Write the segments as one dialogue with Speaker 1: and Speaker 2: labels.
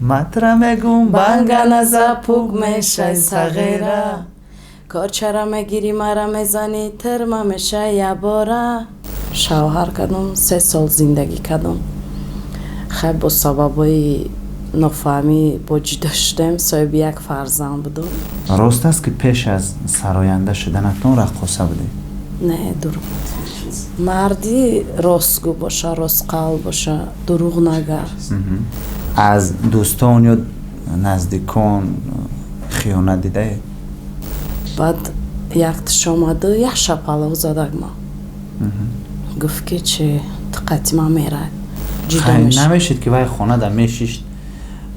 Speaker 1: Матра мегум
Speaker 2: банга наза пуг мешай сағира. Корчара мегирӣ мара мезанӣ тирма мешай ябора. Шавҳар кардам, 3 сол зиндагӣ кардам. Хай, бо сабабҳои нофаҳмӣ бо ҷудо шудем, соҳиби як фарзанд будам.
Speaker 1: Рост аст, ки пеш аз сароянда шуданатон раққоса будед?
Speaker 2: Не, дурӯғ. Марди ростгӯ боша, ростқалб боша, дурӯғ нага.
Speaker 1: Аз дӯстон ё наздикон хиёнат дидаед?
Speaker 2: Баъд якташ омаду як шапалоқ задак ма. Гуфт, ки чи ту қати ман мерай. Ҷудо мешавем.
Speaker 1: Намешид, ки вай хонада мешишт,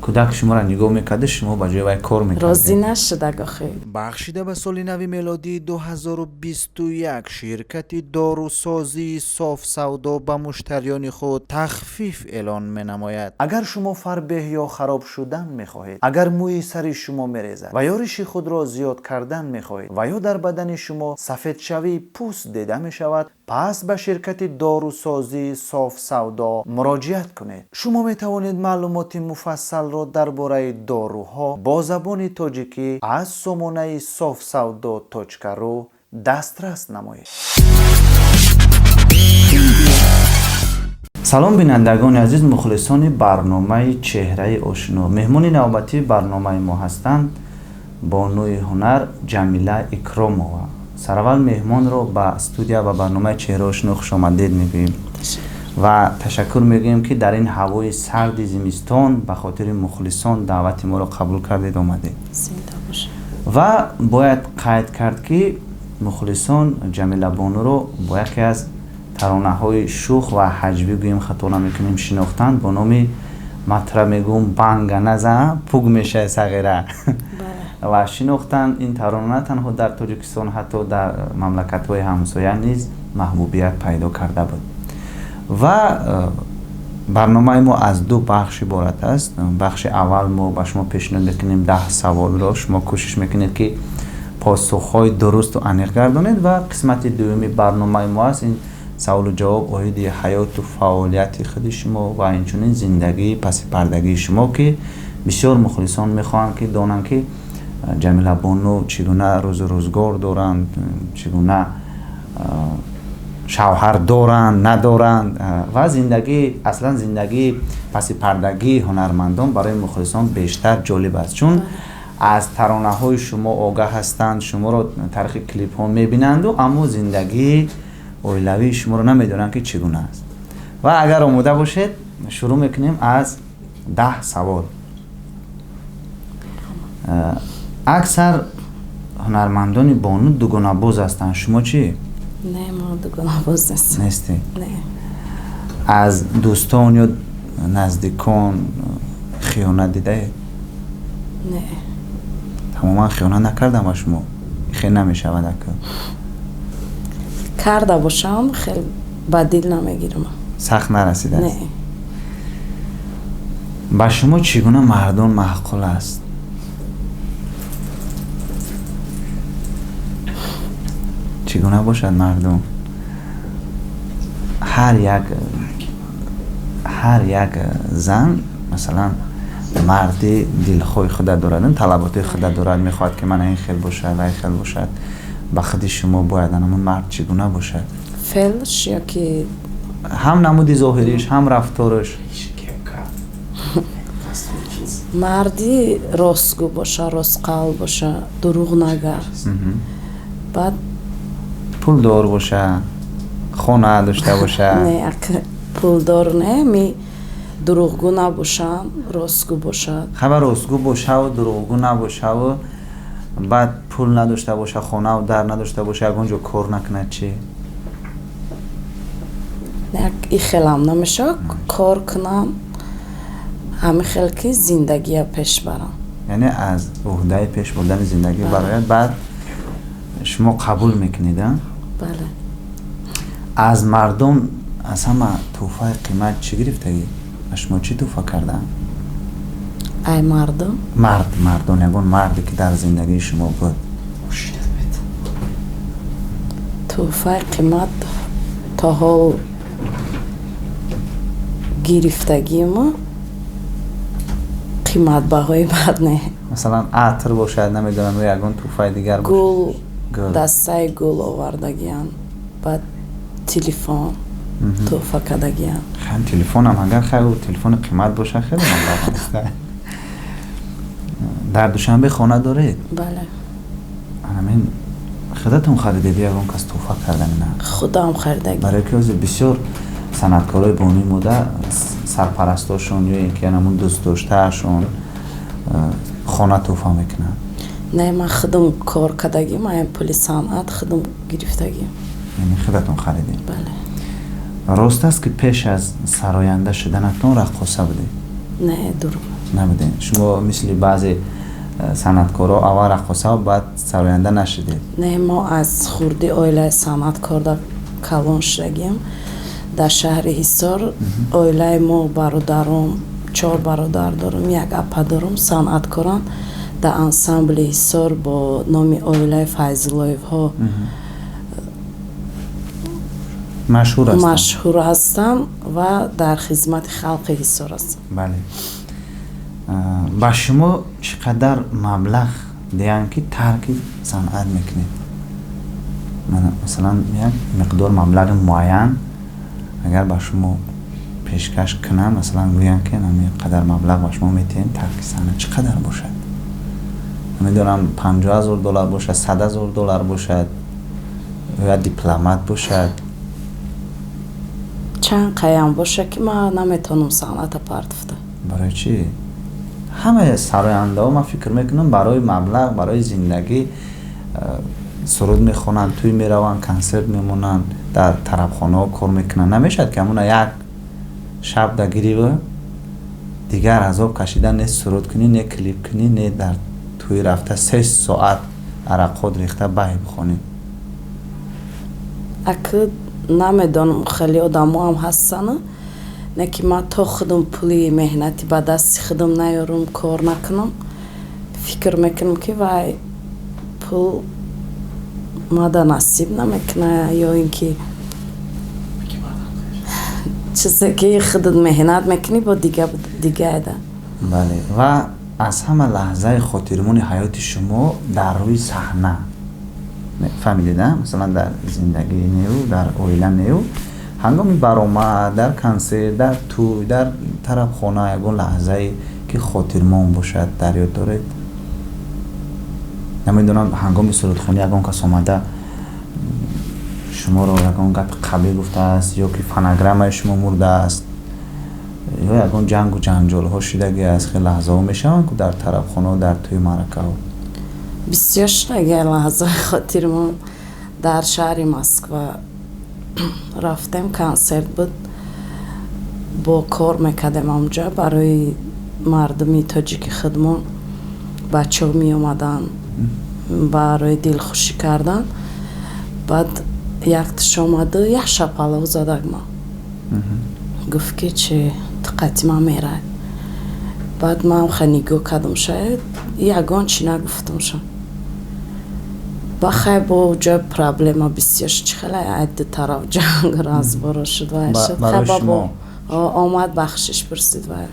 Speaker 1: кӯдак шуморо нигоҳ мекарда, шумо ба ҷои вай кор
Speaker 2: Розӣ
Speaker 1: мекардед?
Speaker 2: нашудак охи.
Speaker 3: Бахшида ба соли нави мелодии 2021 ширкати дорусозии Софсавдо ба муштариёни худ тахфиф эълон менамояд. Агар шумо фарбеҳ ё хароб шудан мехоҳед, агар мӯи сари шумо мерезад ва ё риши худро зиёд кардан мехоҳед ва ё дар бадани шумо сафедшавии пӯст дида мешавад, пас ба ширкати дорусозии Софсавдо муроҷиат кунед. Шумо метавонед маълумоти муфассалро дар бораи доруҳо бо забони тоҷикӣ аз сомонаи софсавдо.ру дастрас намоед.
Speaker 1: Салом, бинандагони азиз, мухлисони барномаи Чеҳраи ошино. Меҳмони навбатии барномаи мо ҳастанд бонуи ҳунар Ҷамила Икромова. Сараввал меҳмонро ба студия ва барномаи Чеҳраи ошино хушомадед мегӯем ва ташаккур мегӯем, ки дар ин ҳавои сарди зимистон ба хотири мухлисон даъвати моро қабул кардед, омадед.
Speaker 2: Зинда боша.
Speaker 1: Ва бояд қайд кард, ки мухлисон Ҷамила бонуро бо яке аз таронаҳои шӯх ва ҳаҷвӣ, гӯем хато намекунем, шинохтанд бо номи Матра мегӯм банга наза пуг мешай сағира.
Speaker 2: Бале.
Speaker 1: Ва шинохтанд. Ин тарона на танҳо дар Тоҷикистон, ҳатто дар мамлакатҳои ҳамсоя низ маҳбубият пайдо карда буд. Ва барномаи мо аз ду бахш иборат аст. Бахши аввал мо ба шумо пешниҳод мекунем 10 саволро, шумо кӯшиш мекунед, ки посухҳои дурусту аниқ гардонед, ва қисмати дуюми барномаи мо аст ин саволу ҷавоб оиди ҳаёту фаъолияти худи шумо ва инчунин зиндагии пасипардагии шумо, ки бисёр мухлисон мехоҳанд, ки донанд, ки Ҷамила бону чӣ гуна рӯзу рӯзгор доранд, чӣ гуна шавҳар доранд, надоранд, ва зиндагии, аслан зиндагии пасипардагии ҳунармандон барои мухлисон бештар ҷолиб аст, чун аз таронаҳои шумо огаҳ ҳастанд, шуморо тариқи клипҳо мебинанду, аммо зиндагии оилавии шуморо намедонанд, ки чӣ гуна аст. Ва агар омода бошед, шурӯъ мекунем аз 10 савол. Аксар ҳунармандони бону дугонабоз ҳастанд, шумо чӣ?
Speaker 2: Не, мо дугонабоз нестем.
Speaker 1: Нестед?
Speaker 2: Не.
Speaker 1: Аз дӯстон ё наздикон хиёнат дидаед?
Speaker 2: Не.
Speaker 1: Тамоман хиёнат накардам ба шумо? Хел намешавад ака.
Speaker 2: Карда бошам, хел ба дил намегирам.
Speaker 1: Сахт нарасидааст?
Speaker 2: Не.
Speaker 1: Ба шумо чӣ гуна мардон маъқул аст? Чӣ гуна бошад мардум? Ҳар як зан, масалан, марди дилхоҳи худа дорад, талаботи худа дорад, мехоҳад, ки мана ин хел бошад ва ин хел бошад. Ба худи шумо бояд анамун мард чӣ гуна бошад?
Speaker 2: Феълш ё ки?
Speaker 1: Ҳам намуди зоҳириш, ҳам рафтораш.
Speaker 2: Марди ростгӯ боша, ростқалб боша, дурӯғ нага. Баъд
Speaker 1: Пулдор боша, хона дошта боша?
Speaker 2: Не, пулдор не, ми дурӯғгӯ набошам, ростгӯ бошад.
Speaker 1: Хабар, ростгӯ бошаву дурӯғгӯ набошаву баъд пул надошта боша, хонаву дар надошта боша, ягон ҷо кор накунад чӣ?
Speaker 2: И хелам намешавад, кор кунам, ҳамин хел ки зиндагия пеш барам.
Speaker 1: Яъне аз уҳдаи пеш бурдани зиндагӣ барояд, баъд шумо қабул мекунед, а?
Speaker 2: Бале.
Speaker 1: Аз мардум аз ҳама тӯҳфаи қимат чӣ гирифтагӣ? Ба шумо чӣ тӯҳфа кардаанд?
Speaker 2: Ай мардум?
Speaker 1: Мард, мардон, ягон марде, ки дар зиндагии шумо буд.
Speaker 2: Тӯҳфаи қимат то ҳол гирифтагима Қиматбаҳои бад не.
Speaker 1: Масалан, атр бошад, намедонам, ё ягон тӯҳфаи дигар бошад.
Speaker 2: Гул, дастаи гул овардагиян, баъд телефон тӯҳфа кардагиян.
Speaker 1: Телефонам агар хай телефони қимат бошад, хеле маблағ аст. Дар Душанбе хона доред?
Speaker 2: Бале.
Speaker 1: Ҳамин худатон харидед ё ягон кас тӯҳфа кардани на?
Speaker 2: Худам харидаги.
Speaker 1: Барои ки ҳозир бисёр санъаткорои бонуи мода сарпарастошон ё ин ки ҳамун дӯстдоштаашон хона тӯҳфа мекунанд.
Speaker 2: Не, ман худам кор кардагим, ам пули санъат худам гирифтагим.
Speaker 1: Яъне худатон харидед?
Speaker 2: Бале.
Speaker 1: Рост аст, ки пеш аз сароянда шуданатон раққоса будед?
Speaker 2: Не, дурӯғ.
Speaker 1: Набудед. Шумо мисли баъзе санъаткоро аввал раққоса, баъд сароянда нашудед?
Speaker 2: Не, мо аз хурди оилаи санъаткорда калон шудагим. Дар шаҳри Ҳисор оилаи мо, бародаром, чор бародар дорум, як апа дорум, санъаткоранд. Дар ансамбли Ҳисор бо номи оилаи Файзуллоевҳо машҳур ҳастанд ва дар хизмати халқи Ҳисор ҳастанд.
Speaker 1: Бале. Ба шумо чӣ қадар маблағ диҳанд, ки тарки санъат мекунед? Масалан, як миқдор маблағи муайян агар ба шумо пешкаш кунанд, масалан, гӯянд, ки ҳамин қадар маблағ ба шумо метиҳем, тарки саҳна, чӣ қадар бошад? Намедонам, 50 000 доллар бошад, 100 000 доллар бошад ё дипломат бошад.
Speaker 2: Чанд қаям боша, ки ман наметавонам санъата партофта.
Speaker 1: Барои чӣ? Ҳамаи сарояндаҳо, ман фикр мекунам, барои маблағ, барои зиндагӣ суруд мехонанд, тӯй мераванд, консерт мемонанд, дар тарабхонаҳо кор мекунанд. Намешавад, ки ҳамуна як шаб дагирива, дигар азоб кашида, не суруд кунӣ, не клип кунӣ, не дар тӯй рафта 3 соат арақот рехта баҳи бихонӣ.
Speaker 2: Аки намедонам, хеле одамоам ҳастанд, не ки ман то худам пули меҳнатӣ ба дасти худам наёрам, кор накунам, фикр мекунам, ки вай пул мада насиб намекунад, ё ин ки чизе ки худат меҳнат мекунӣ, бо дигаеда.
Speaker 1: Бале, ва аз ҳама лаҳзаи хотирмони ҳаёти шумо дар рӯи саҳна, фаҳмидед, масалан, дар зиндагӣ неу, дар оила неу, ҳангоми баромад дар консерт, дар тӯй, дар тарабхона, ягон лаҳзае ки хотирмон бошад, дар ёд доред? Намедонам, ҳангоми сурудхонӣ ягон кас омада шуморо ягон гапи қабеҳ гуфтааст, ё ки фонограммаи шумо мурдааст, ё ягон ҷангу ҷанҷолҳо шудагӣ аст. Хеле лаҳзаҳо мешаванд ку дар тарабхонао, дар тӯи маъракаҳо.
Speaker 2: Бисёр шудаги лаҳзаи хотирмон. Дар шаҳри Москва рафтем, консерт буд, бо кор мекардем онҷа барои мардуми тоҷики худмон. Бачаҳо меомаданд барои дилхушӣ кардан. Баъд якташ омаду як шапалов задак ма, гуфт, ки чи ту қати ман мерай. Баъд ман ха нигоҳ кардам, шояд ягон чӣ нагуфтам ша. Ба хай, бо ҷо проблема бисёр, чӣ хеле ду тараф ҷанг разборо шуд, вай шуд. Хай, бо омад, бахшиш пурсид вай.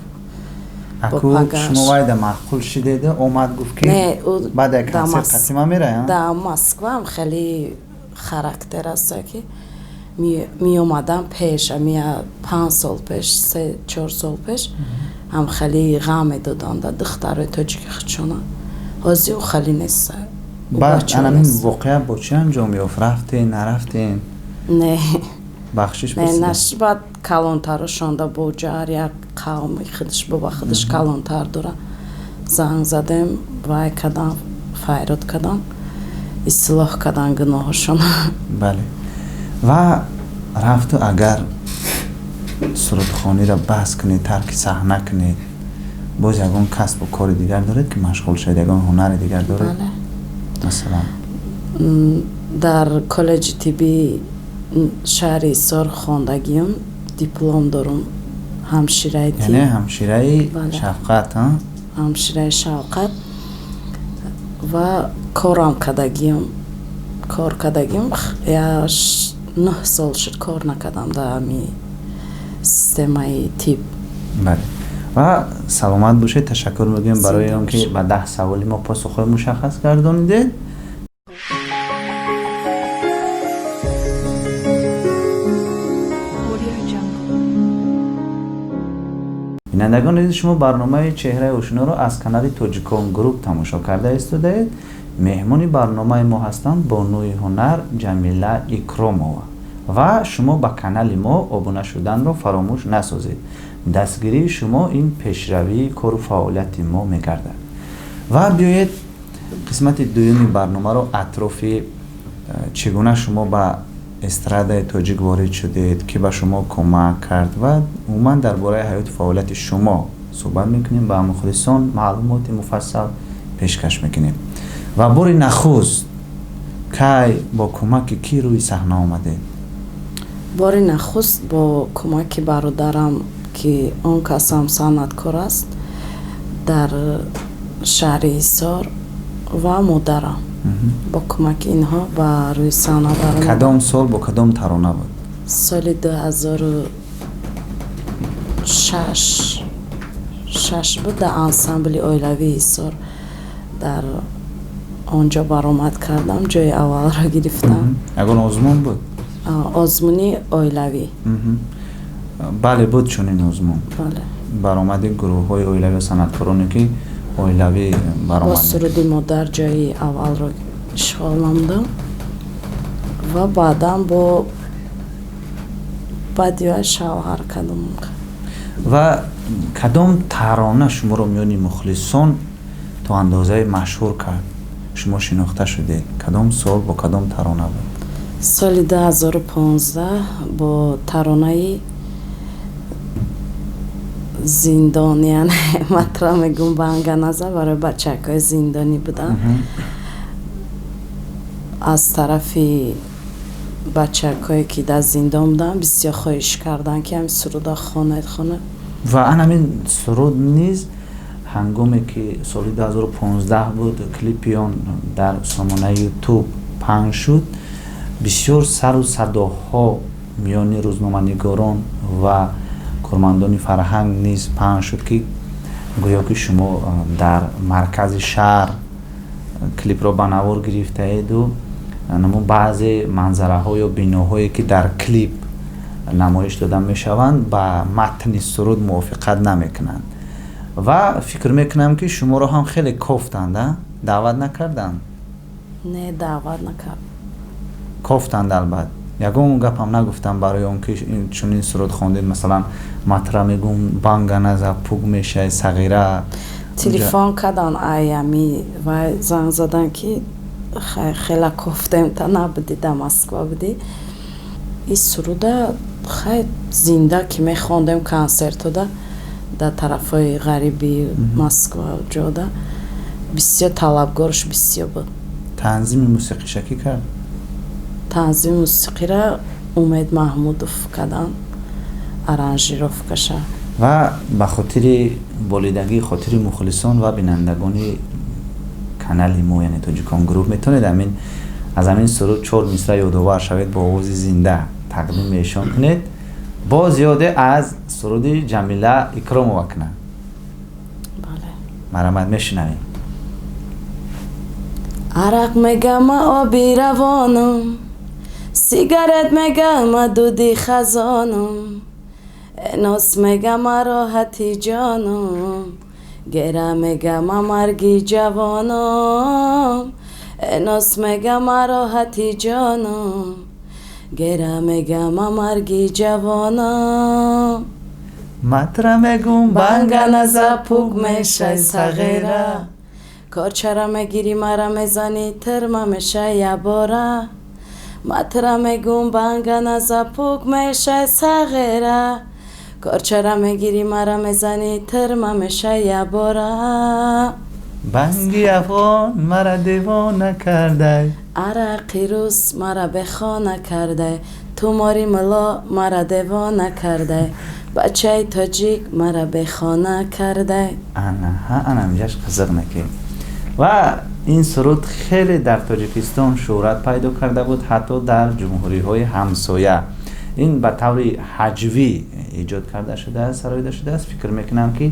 Speaker 1: Аку шумо вайда маъқул шидеда, омад, гуфт, ки баъд як консерт қати ман мерай?
Speaker 2: Дар Москваам хеле характер аста, ки меомадам пеш, ами 5 сол пеш, 3-4 сол пеш ҳам хеле ғам медоданд духтарои тоҷики худшона. Ҳозир ӯ хеле нест.
Speaker 1: Баъд анамин воқеа бо чӣ анҷом ёфт? Рафтен, нарафтен?
Speaker 2: Не.
Speaker 1: Бахшиш?
Speaker 2: Не, наш. Баъд калонтарошонда, бо ҷар як қавми худаш бо худаш калонтар дора, занг задем, вай кардам, файрод кардам, ислоҳ кардан гуноҳошон.
Speaker 1: Бале, ва рафту агар сурудхониро бас кунед, тарки саҳна кунед, боз ягон касбу кори дигар доред, ки машғул шавед? Ягон ҳунари дигар доред, масалан?
Speaker 2: Дар коллеҷи тиббии шаҳри Ҳисор хондагиам, диплом дорум, ҳамшираи тиб.
Speaker 1: Яъне ҳамшираи шафқат?
Speaker 2: Ҳамшираи шавқат. Ва корам кардагиам, кор кардагиам, 9 сол шуд, кор накардам дар ҳами системаи тиб.
Speaker 1: Бале, Ва саломат бошед, ташаккур мегӯем барои он ки ба 10 саволи мо посухҳои мушаххас гардонидед. Бинандагони азиз, шумо барномаи Чеҳраи ошиноро аз канали Тоҷикон Груп тамошо карда истодаед. Меҳмони барномаи мо ҳастанд бонуи ҳунар Ҷамила Икромова ва шумо ба канали мо обуна шуданро фаромӯш насозед. Дастгирии шумо ин пешравии кору фаъолияти мо мегардад. Ва биёед қисмати дуюми барномаро атрофи чӣ гуна шумо ба эстрадаи тоҷик ворид шудед, ки ба шумо кӯмак кард ва умуман дар бораи ҳаёту фаъолияти шумо суҳбат мекунем, ба мухлисон маълумоти муфассал пешкаш мекунем. Ва бори нахуст кай бо кӯмаки кӣ рӯи саҳна омадед?
Speaker 2: Бори нахуст бо кӯмаки бародарам, ки он кас ҳам санъаткор аст, дар шаҳри Ҳисор ва модарам. Бо кӯмаки инҳо ба рӯи саҳна баромадам.
Speaker 1: Кадом сол бо кадом тарона буд?
Speaker 2: Соли 2006 буд, дар ансамбли оилавии Ҳисор дар он ҷо баромад кардам, ҷои аввалро гирифтам.
Speaker 1: Ягон озмун буд?
Speaker 2: Озмуни оилавӣ.
Speaker 1: Бале, буд чунин озмун.
Speaker 2: Бале.
Speaker 1: Баромади гурӯҳҳои оилавӣ санъаткороне ки оилавӣ баромад.
Speaker 2: Бо суруди модар ҷои аввалро ишғол намудам ва баъдан бо баъди шавҳар кардам.
Speaker 1: Ва кадом тарона шуморо миёни мухлисон то андозае машҳур кард? Шумо шинохта шудед? Кадом сол бо кадом тарона буд?
Speaker 2: Соли 2015 бо таронаи зиндон, яъне матра мегум банга назар, барои бачакҳои зиндонӣ будам. Аз тарафи бачакҳое ки дар зиндон буданд бисёр хоҳиш карданд, ки ҳамин суруда хонед, хонед.
Speaker 1: Ва ан ҳамин суруд низ ҳангоме ки соли 2015 буд, клипи он дар сомонаи Ютуб паҳн шуд, бисёр сару садоҳо миёни рӯзноманигорон ва кормандони фарҳанг низ паҳн шуд, ки гӯё ки шумо дар маркази шаҳр клипро ба навор гирифтаеду намо баъзе манзараҳо ё биноҳое ки дар клип намоиш дода мешаванд ба матни суруд мувофиқат намекунанд. Ва фикр мекунам, ки шуморо ҳам хеле кофтанд, даъват накарданд?
Speaker 2: Не, даъват накард.
Speaker 1: Кофтанд албат. Ягон гапам нагуфтам барои он ки чунин суруд хондед, масалан матра мегум банга наза пуг мешай сағира?
Speaker 2: Телефон кардан, аями вай занг задан, ки хела кофтем, та набудӣ, дар Москва будӣ. Ин суруда хай зинда ки мехондем консертода дар тарафҳои ғариби Москва ҷода бисёр талабгорш бисёр буд.
Speaker 1: Танзими мусиқиша кӣ кард?
Speaker 2: Танзими мусиқиро Умед Маҳмудов кардан, аранжировкаша.
Speaker 1: Ва ба хотири болидагии хотири мухлисон ва бинандагони канали мо, яъне Тоҷикон Груп, метавонед ҳамин аз ҳамин суруд 4 мисра ёдовар шавед, бо овози зинда тақдим эшон кунед, боз ёде аз суруди Ҷамила Икромова кунад.
Speaker 2: Бале.
Speaker 1: Марҳамат, мешунавем.
Speaker 2: Арақ мегама оби равонам, сигарет мегама дуди хазонам, энос мегама роҳати ҷонам, гера мегама марги ҷавонам, энос мегама роҳати ҷонам, гера мегама марги ҷавонам.
Speaker 1: Матра мегум
Speaker 2: банга наза пуг мешай сағира, корчара мегирӣ мара мезанӣ тирма мешай ябора. Матра мегум банга наза пуг мешай сағира, корчара мегирӣ мара мезанӣ тирма мешай ябора.
Speaker 1: Банги афғон мара девона кардай,
Speaker 2: арақи рус мара бехона кардай, тумори муло мара девона кардай, бачаи тоҷик мара бехона кардай.
Speaker 1: Анаҳа, анамҷаш қызиқ наки. Ва ин суруд хеле дар Тоҷикистон шӯҳрат пайдо карда буд, ҳатто дар ҷумҳуриҳои ҳамсоя. Ин ба таври ҳаҷвӣ эҷод карда шудааст, сароида шудааст. Фикр мекунам, ки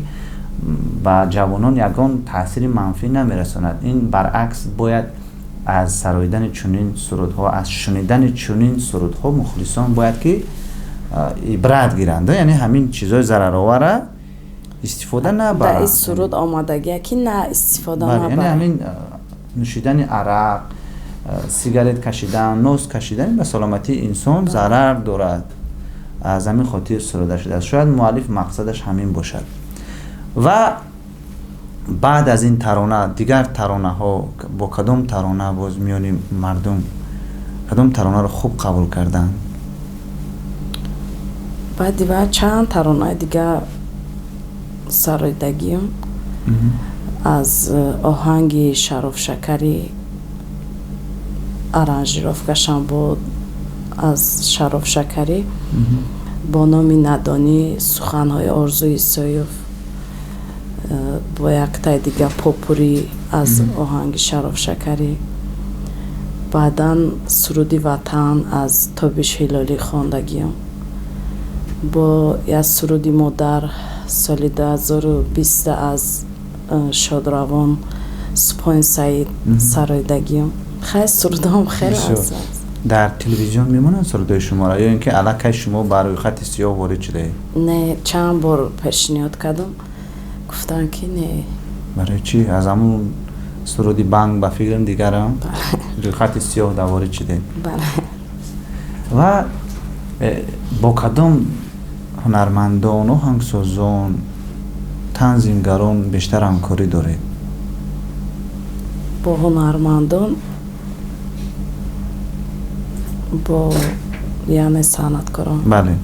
Speaker 1: ба ҷавонон ягон таъсири манфӣ намерасонад. Ин баръакс, бояд аз сароидани чунин сурудҳо, аз шунидани чунин сурудҳо мухлисон бояд ки ибрат гиранд, яъне ҳамин чизҳои зарароварра истифода набаранд.
Speaker 2: Дар ин суруд омадагия, ки на истифода
Speaker 1: набаранд. Ҳамин нӯшидани арақ, сигарет кашидан, нос кашидан ба саломатии инсон зарар дорад. Аз ҳамин хотир суруда шудааст. Шояд муаллиф мақсадаш ҳамин бошад. Ва баъд аз ин тарона дигар таронаҳо, бо кадом тарона боз миёни мардум, кадом таронаро хуб қабул карданд?
Speaker 2: Баъди ва чанд таронаи дигар сароидагиам аз оҳанги Шароф Шакарӣ, аранжировкашам буд аз Шароф Шакарӣ, бо номи «Надонӣ», суханҳои Орзу Исоев, бо яктаи дига, попурӣ аз оҳанги Шароф Шакарӣ. Баъдан суруди «Ватан» аз Тобиш Ҳилолӣ хондагиам, бо як суруди «Модар» соли 2020 аз шодравон Субҳон Саид сароидагиам. Хай, сурудҳом хеле аст.
Speaker 1: Дар телевизион мемонанд сурудҳои шуморо ё ин ки аллакай шумо ба рӯйхати сиёҳ ворид шудаед?
Speaker 2: Не, чанд бор пешниҳод кардам, гуфтанд, ки не.
Speaker 1: Барои чӣ? Аз ҳамун суруди «Банг» ба фикрам дигарам рӯйхати сиёҳ да ворид шудед.
Speaker 2: Бале.
Speaker 1: Ва бо кадом ҳунармандон, оҳангсозон, танзимгарон бештар ҳамкорӣ доред?
Speaker 2: Бо ҳунармандон, бо, яъне, санъаткорон?
Speaker 1: Бале.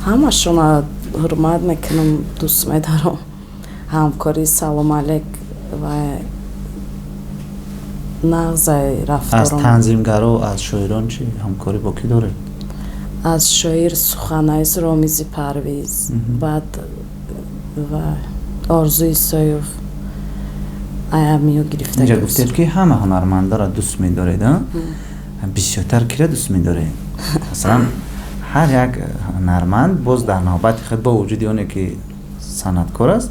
Speaker 2: Ҳамашонро ҳурмат мекунам, дӯст медорам. Ҳамкорӣ, салом алек ва нағзай
Speaker 1: рафторам. Аз танзимгаро, аз шоирон чӣ, ҳамкорӣ бо кӣ доред?
Speaker 2: Аз шоир суханавис Ромизи Парвиз, баъд ва Орзу Исоев, аямиё гирифта.
Speaker 1: Инҷа гуфтед, ки ҳама ҳунармандоро дӯст медоред. Бисёртар киро дӯст медоред? Масалан, ҳар як ҳунарманд боз дар навбати худ, бо вуҷуди оне ки санъаткор аст,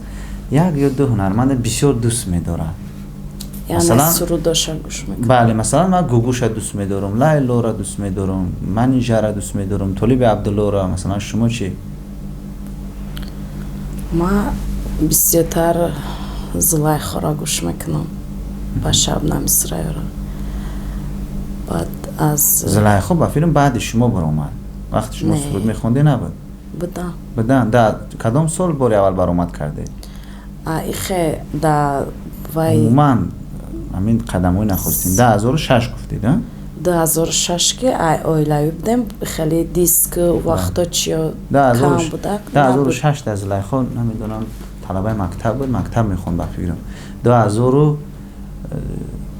Speaker 1: як ё ду ҳунарманда бисёр дӯст медорад.
Speaker 2: Сурудоша гӯш мекунам.
Speaker 1: Бале, масалан, ман Гугуша дӯст медорам, Лайлора дӯст медорам, Манижара дӯст медорам, Толиби Абдуллоро. Масалан, шумо чӣ?
Speaker 2: Ман бисёртар Зулайхоро гӯш мекунам ба Шабнами Сурайёро. Баъд аз
Speaker 1: Зулайхо ба филм баъди шумо баромад. Вақте шумо суруд мехонде, набуд?
Speaker 2: Будам.
Speaker 1: Будан. Да кадом сол бори аввал баромад кардед?
Speaker 2: Ихе да вай.
Speaker 1: Умуман, ҳамин қадамҳои нахустин 2006 гуфтед?
Speaker 2: 2006 ки ай оилавӣ будем, хеле диск вақто чиё кам будак.
Speaker 1: 2006 дар Зулайхо, намедонам, талабаи мактаб буд, мактаб мехонд ба фикрам. 2012,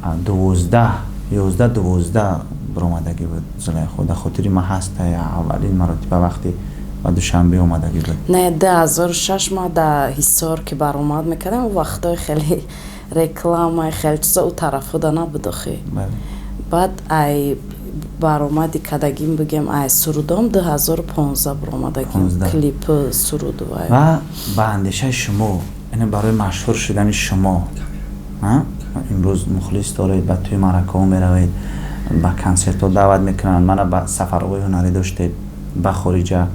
Speaker 1: 11, 12 баромадагӣ буд Зулайхо. Дар хотири ман ҳаста, аввалин маротиба вақте ба Душанбе омадагӣ буд.
Speaker 2: Не, 2006 ма дар Ҳисор ки баромад мекардем, вақтҳои хеле реклама, хеле чизо у тарафода набуд охи. Баъд ай баромади кардагим, бигем, ай сурудом 2015 баромадагим, клип, суруд.
Speaker 1: Ва ба андешаи шумо, яъне барои машҳур шудани шумо, имрӯз мухлис доред, ба тӯи маъракаҳо меравед, ба консертҳо даъват мекунанд, мана ба сафарҳои ҳунарӣ доштед ба хориҷа,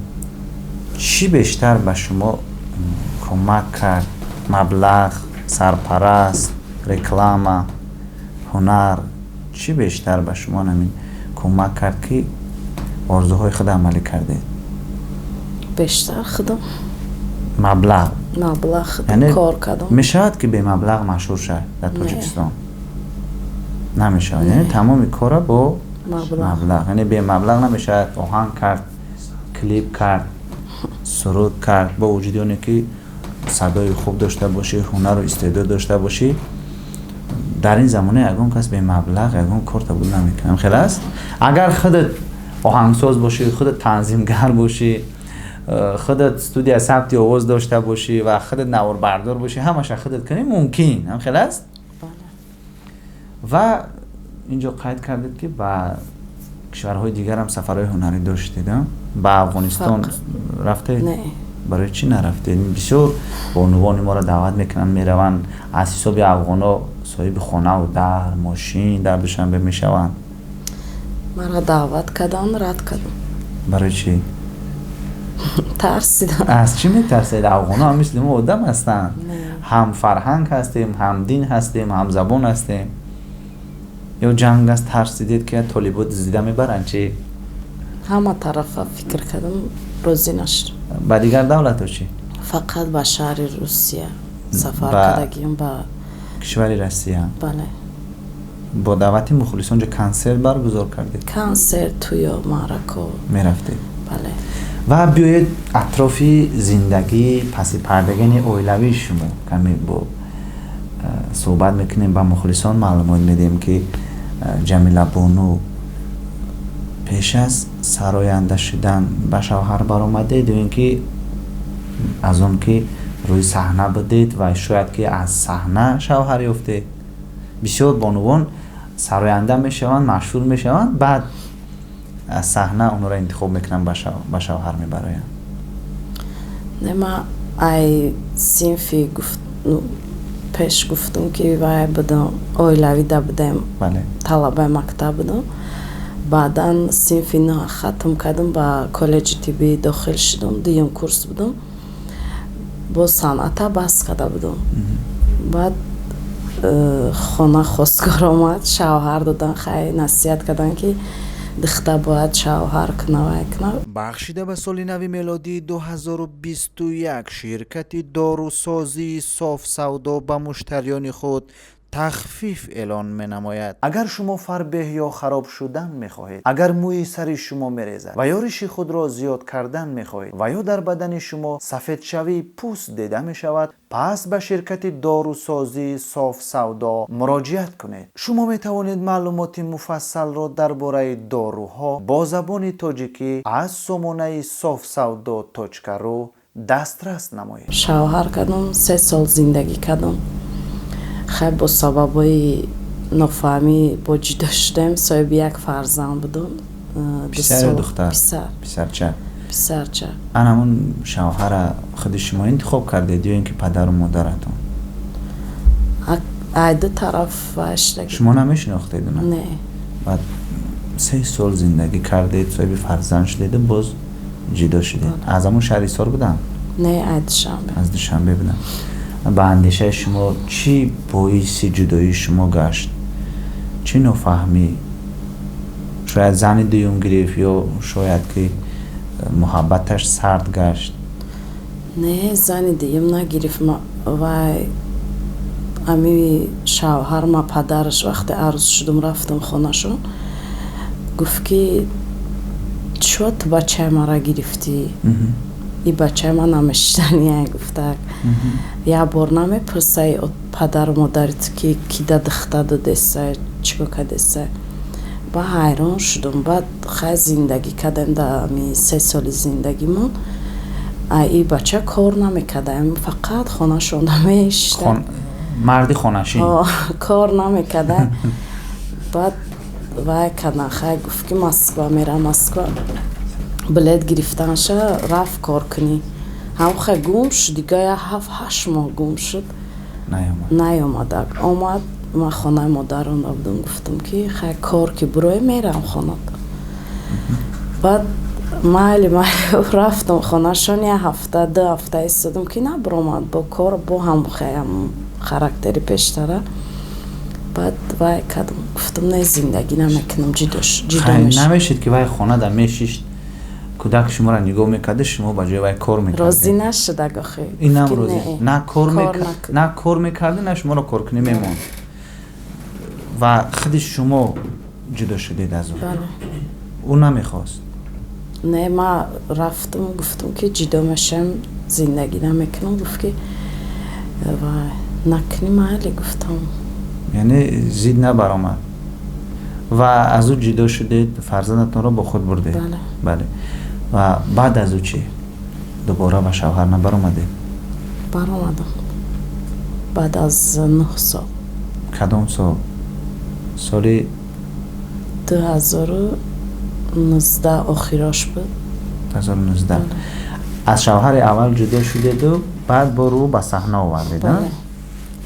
Speaker 1: чӣ бештар ба шумо кӯмак кард? Маблағ, сарпараст, реклама, ҳунар, чӣ бештар ба шумо ҳамин кӯмак кард, ки орзуҳои худ амалӣ кардед?
Speaker 2: Бештар худам.
Speaker 1: Маблағ?
Speaker 2: Маблағ, худам кор кардам.
Speaker 1: Мешавад, ки бемаблағ машҳур шавад дар Тоҷикистон? Намешавад. Яъне тамоми кора бо маблағ, яъне бемаблағ намешавад оҳанг кард, клип кард, суруд кард. Бо вуҷуди оне ки садои хуб дошта бошӣ, ҳунару истеъдод дошта бошӣ, дар ин замона ягон кас бемаблағ ягон кор табдил намекунад. Хеле аст, агар худат оҳангсоз бошӣ, худат танзимгар бошӣ, худат студия сабти овоз дошта бошӣ ва худат наворбардор бошӣ, ҳамаша худат кунӣ, мумкин ҳам хеле аст. Ва инҷо қайд кардед, ки ба Кишварҳои дигарам сафарҳои ҳунарӣ доштед? Ба Афғонистон рафтед? Барои чӣ нарафтед? Бисёр бонувони моро даъват мекунанд, мераванд, аз ҳисоби афғоно соҳиби хонаву дар, мошин дар Душанбе мешаванд.
Speaker 2: Маро даъват карданд, рад кардам.
Speaker 1: Барои чӣ?
Speaker 2: Тарсидам.
Speaker 1: Аз чӣ метарсед? Афғоно ҳам мисли мо одам ҳастанд, ҳам фарҳанг ҳастем, ҳам дин ҳастем, ҳам забон ҳастем. Ё ҷанг аст, тарсидед, ки толибо дуздида мебаранд, чӣ?
Speaker 2: Ҳама тарафа фикр кардам, розӣ нашудам.
Speaker 1: Ба дигар давлатҳо чӣ?
Speaker 2: Фақат ба шаҳри Русия сафар кардагиам, ба
Speaker 1: кишвари Россия?
Speaker 2: Бале.
Speaker 1: Бо даъвати мухлисон ҷо консерт баргузор кардед?
Speaker 2: Консерт, тӯё, маърако.
Speaker 1: Мерафтед?
Speaker 2: Бале.
Speaker 1: Ва биёед, атрофи зиндагии пасипардагани оилавии шумо каме бо суҳбат мекунем, ба мухлисон маълумот медиҳем, ки Ҷамила бону пеш аз сароянда шудан ба шавҳар баромадед ё ин ки аз он ки рӯи саҳна будед ва шояд ки аз саҳна шавҳар ёфтед? Бисёр бонувон сароянда мешаванд, машҳур мешаванд, баъд аз саҳна онҳоро интихоб мекунанд, ба шавҳар мебароянд.
Speaker 2: Не, ма ай синфи пеш гуфтум, ки вай будам, оилавида будем, талабаи мактаб будам. Баъдан синфи нӯҳ хатм кардам, ба коллеҷи тиббӣ дохил шудам, дуюм курс будам, боз санъата бас карда будам. Баъд хона хостгор омад, шавҳар додан. Хай, насиҳат карданд, ки духта бояд шавҳар куна, вай куна.
Speaker 3: Бахшида ба соли нави мелодии 2021 ширкати дорусозии Софсавдо ба муштариёни худ тахфиф эълон менамояд.
Speaker 1: Агар шумо фарбеҳ ё хароб шудан мехоҳед, агар мӯи сари шумо мерезад ва ё риши худро зиёд кардан мехоҳед ва ё дар бадани шумо сафедшавии пӯст дида мешавад, пас ба ширкати дорусозии Софсавдо муроҷиат кунед. Шумо метавонед маълумоти муфассалро дар бораи доруҳо бо забони тоҷикӣ аз сомонаи софсавдо.ру дастрас намоед.
Speaker 2: Шавҳар кардам, 3 сол зиндагӣ кардам. Хай, бо сабабҳои нофаҳмӣ бо ҷудо шудем. Соҳиби як фарзанд будам.
Speaker 1: Писар ё духтар?
Speaker 2: Писар.
Speaker 1: Писарча?
Speaker 2: Писарча.
Speaker 1: Ан ҳамун шавҳара худи шумо интихоб кардед ё ин ки падару модаратон?
Speaker 2: Ай ду тараф вай шуда.
Speaker 1: Шумо намешинохтед уна?
Speaker 2: Не.
Speaker 1: Баъд 3 сол зиндагӣ кардед, соҳиби фарзанд шудеду боз ҷудо шудед. Аз ҳамун шаҳри Ҳисор будам?
Speaker 2: Не, ай Душанбе.
Speaker 1: Аз Душанбе будам. Ба андешаи шумо, чӣ боиси ҷудоии шумо гашт? Чӣ нофаҳмӣ? Шояд зани дуюм гирифт ё шояд ки муҳаббаташ сард гашт?
Speaker 2: Не, зани дуюм нагирифт. Вай ами шавҳар ма падараш, вақте арӯз шудум, рафтам хонашон, гуфт, ки чо ту бачаи мара гирифтӣ, и бачаи ман намешиданияй, гуфтак. Як бор намепурсай падару модари ту, ки кида духта додесай, чӣ кор кардесай? Ба ҳайрон шудум. Баъд хай, зиндагӣ кардем. Дар ами 3 соли зиндагимон и бача кор намекарда, фақат хонашонда мешида.
Speaker 1: Марди хонашин.
Speaker 2: Кор намекарда. Баъд вай кардан, хай, гуфт, ки Москва мерам. Москва билет гирифтанша, рафт кор кунӣ. Ҳам хай, гум шуд дига, як 7-8 моҳ гум шуд, наёмада. Омад, ман хонаи модаронда будам. Гуфтам, ки хай, кор ки бурои, мерам хонат. Баъд майли, майли, рафтам хонашон, як ҳафта, 2 ҳафта истодам, ки набуромад бо кор, бо ҳам хаям характери пештара. Баъд вай кардам, гуфтам, не, зиндагӣ намекунам, ҷудо.
Speaker 1: Намешид, ки вай хонада мешишт, кӯдак шуморо нигоҳ мекарда, шумо ба ҷои вай кор мекардед?
Speaker 2: Розӣ нашуд охи.
Speaker 1: Инам розӣ на кор мекарди, на шуморо коркунӣ мемонд ва худи шумо ҷудо шудед аз ӯ? Ӯ намехост?
Speaker 2: Не, ма рафтам, гуфтам, ки ҷудо мешавем, зиндагӣ намекунам. Гуфт, ки вай накунӣ, майли, гуфтам.
Speaker 1: Яъне зид набаромад ва аз ӯ ҷудо шудед, фарзандатонро бо худ бурдед? Бале. Ва баъд аз ӯ чӣ, дубора ба шавҳар набаромадед?
Speaker 2: Баромадам баъд аз 9 сол.
Speaker 1: Кадом сол, соли?
Speaker 2: Дуҳазору 19 охирош буд.
Speaker 1: 2019 аз шавҳари аввал ҷудо шудеду баъд бо рӯ ба саҳна овардед,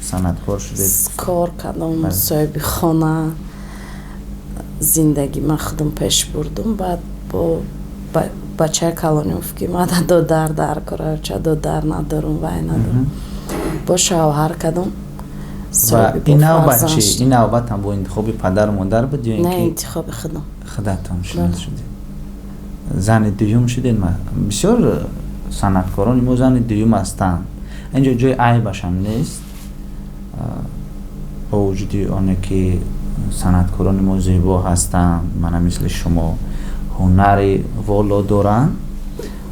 Speaker 1: санъаткор шудед.
Speaker 2: Кор кардам, соҳиби хона, зиндагӣ ман худам пеш бурдум. Баъд бо бачаи калоним гуфт, ки мада додар дар кора, ча додар надорум, вай надорум. Бо шавҳар кардам.
Speaker 1: Ва ин навбат чи? Ин навбат ҳам бо интихоби падару модар буд ё
Speaker 2: не, интихоби худам.
Speaker 1: Худатон шинос шудед, зани дуюм шудед. Бисёр санъаткорони мо зани дуюм ҳастанд, инҷо ҷои айбашам нест. Бо вуҷуди оне ки санъаткорони мо зебо ҳастанд, мана мисли шумо ҳунари воло доранд,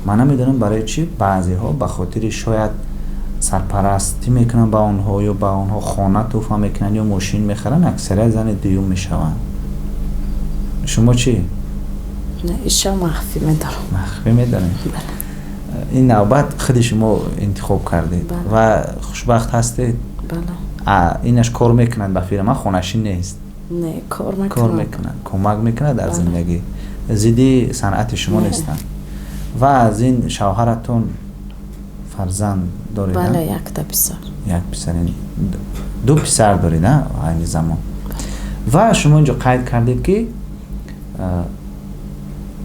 Speaker 1: ман намедонам барои чӣ баъзеҳо ба хотири шояд сарпарастӣ мекунанд ба онҳо ё ба онҳо хона тӯҳфа мекунанд ё мошин мехаранд, аксарият зани дуюм мешаванд. Шумо чӣ?
Speaker 2: Иша махфӣ медорам.
Speaker 1: Махфӣ медорем. Ин навбат худи шумо интихоб кардед ва хушбахт ҳастед. Инаш кор мекунад ба фирма, хонашин нест?
Speaker 2: Не, кор мекунад.
Speaker 1: Кор мекунад, кӯмак мекунад дар зиндагӣ, зидди санъати шумо нестанд. Ва аз ин шавҳаратон фарзанд доред?
Speaker 2: Бале, якта писар.
Speaker 1: Як писар, ду писар доред айни замон. Ва шумо инҷо қайд кардед, ки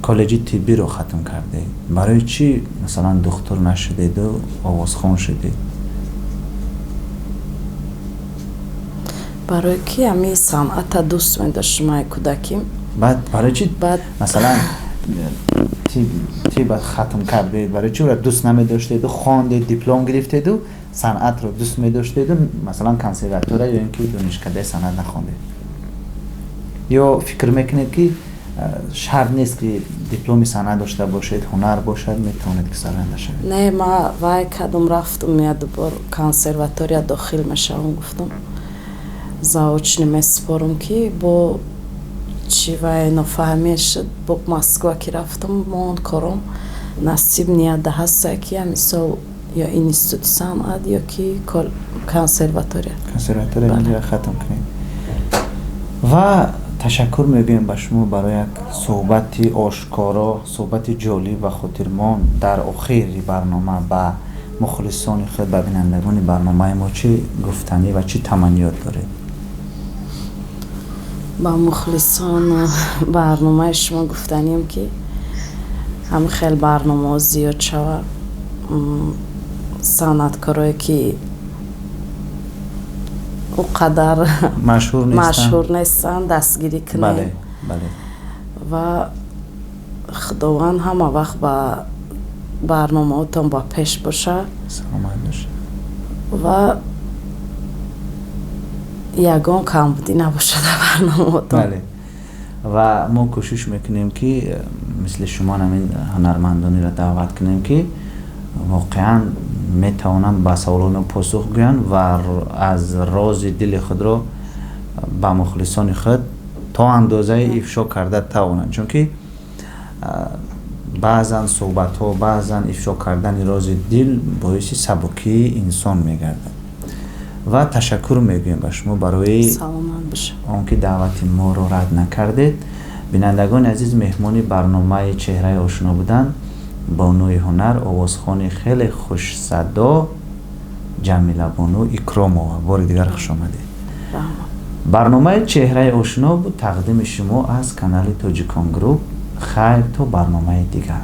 Speaker 1: коллеҷи тиббиро хатм кардед. Барои чӣ масалан духтур нашудеду овозхон шудед?
Speaker 2: Барое ки ҳамин санъата дӯст медоштам ай кӯдаким.
Speaker 1: Баъд барои чӣ масалан тиб хатм кардед? Барои чӣ ӯро дӯст намедоштеду хондед, диплом гирифтеду санъатро дӯст медоштеду масалан консерватория ё ин ки донишкадаи санъат нахондед? Ё фикр мекунед, ки шарт нест, ки дипломи санъат дошта бошед, ҳунар бошад, метавонед ки сароянда шавед?
Speaker 2: Не, ма вай кардум, рафтум, я дубор консерватория дохил мешавам, гуфтум, заочно месупорам, ки бо чи вай нофаҳмӣ шуд. Бо Москва ки рафтам, монд кором. Насиб ният ҳаста, ки ҳамин сол ё институти санъат, ё ки консерватория.
Speaker 1: Консерватория хатм кунед. Ва ташаккур мегӯем ба шумо барои як суҳбати ошкоро, суҳбати ҷолиб ва хотирмон. Дар охири барнома ба мухлисони худ, ба бинандагони барномаи мо чӣ гуфтанӣ ва чӣ таманниёт доред?
Speaker 2: Ба мухлисон барномаи шумо гуфтанием, ки ҳамин хел барномаҳо зиёд шавад, санъаткорое ки ӯ қадар машҳур нестанд, дастгирӣ кунем ва Худованд ҳама вақт ба барномаотон ба пеш бошад ва ягон камбудӣ набошад дар барномаотон.
Speaker 1: Ва мо кӯшиш мекунем, ки мисли шумо ҳамин ҳунармандонеро даъват кунем, ки воқеан метавонанд ба саволони посух гӯянд ва аз рози дили худро ба мухлисони худ то андозаи ифшо карда тавонанд, чунки баъзан суҳбатҳо, баъзан ифшо кардани рози дил боиси сабукии инсон мегардад. Ва ташаккур мегӯем ба шумо барои он ки даъвати моро рад накардед. Бинандагони азиз, меҳмони барномаи «Чеҳраи ошно» буданд бонуи ҳунар, овозхони хеле хушсадо Ҷамилабону Икромова. Бори дигар хушомадед. Барномаи «Чеҳраи ошно» буд, тақдими шумо аз канали «Тоҷикон Груп». Хайр, то барномаи дигар.